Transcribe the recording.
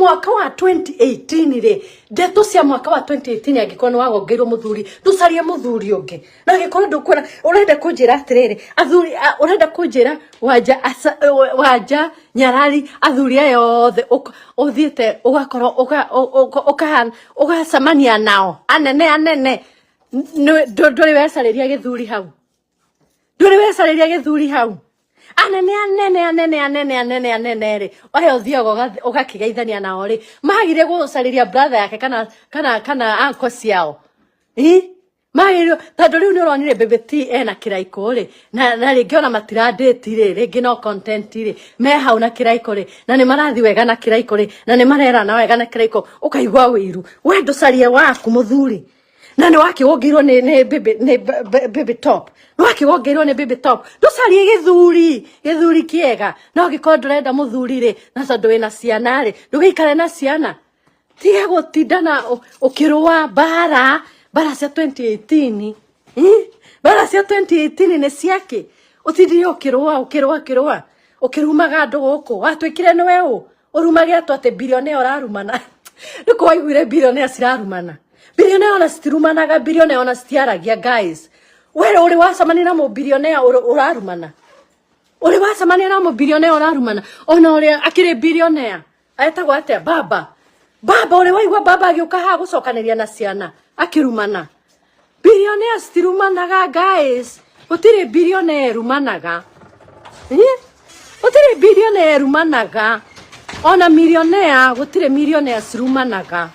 Mwaka wa 2018 rĩ, ndeto cia mwaka wa 2018, angĩkorwo nĩ wagongeirwo mũthuri, ndũcarie mũthuri ũngĩ. Na angĩkorwo ndũkuona, ũrenda kũnjĩra atĩrĩrĩ, athuri, ũrenda kũnjĩra Wanja, Wanja Nyarari, athuri aya othe ũthiĩte ũgakorwo ũgacemania nao anene anene, ndũrĩ wecarĩria gĩthuri hau? Ndũrĩ wecarĩria gĩthuri hau? Anene anene anene anene anene anene rĩ, aya ũthiaga ũgakĩgeithania nao rĩ, magire gũcarĩria brother yake kana uncle ciao? Ĩ magĩrĩirwo, tondũ rĩu nĩ ũronire Baby T ena kĩraikũ rĩ, na rĩngĩ ona matirandĩti rĩ, rĩngĩ no content rĩ, me hau na kĩraikũ rĩ, na nĩ marathiĩ wega na kĩraikũ rĩ, na nĩ marerana wega na kĩraikũ, ũkaigua wĩiru. We ndũcarie waku mũthuri, na nĩ wakĩwongeirwo nĩ baby, nĩ Baby Top, nĩ wakĩwongeirwo nĩ Baby Top. Ndũcarie gĩthuri, gĩthuri kĩega. No angĩkorwo ndũrenda mũthuri rĩ, na tondũ wĩna ciana rĩ, ndũgĩikare na ciana. Tiga gũtinda na ũkĩrũa mbara, mbara cia 2018. Ĩ? Mbara cia 2018 nĩ ciakĩ? Ũtindire ũkĩrũa, ũkĩrũa, ũkĩrũa, ũkĩrumaga andũ gũkũ. Watuĩkire nĩwe ũ ũrumage atũ atĩ bilionea ũrarumana? Nĩ kũ waiguire bilionea cirarumana? Bilionea ona citirumanaga, bilionea ona citiaragia. Guys, we ũrĩ wacemania na mũbilionea ũrarumana? Ũrĩ wacemania na mũbilionea ũrarumana? Ona ũrĩa akĩrĩ bilionea etagwo atĩa? Baba, baba, ũrĩ waigua baba agĩũka haha gũcokanĩria na ciana akĩrumana? Bilionea citirumanaga, guys. Gũtirĩ bilionea ĩrumanaga. Eh? Gũtirĩ bilionea ĩrumanaga, ona milionea, gũtirĩ milionea cirumanaga.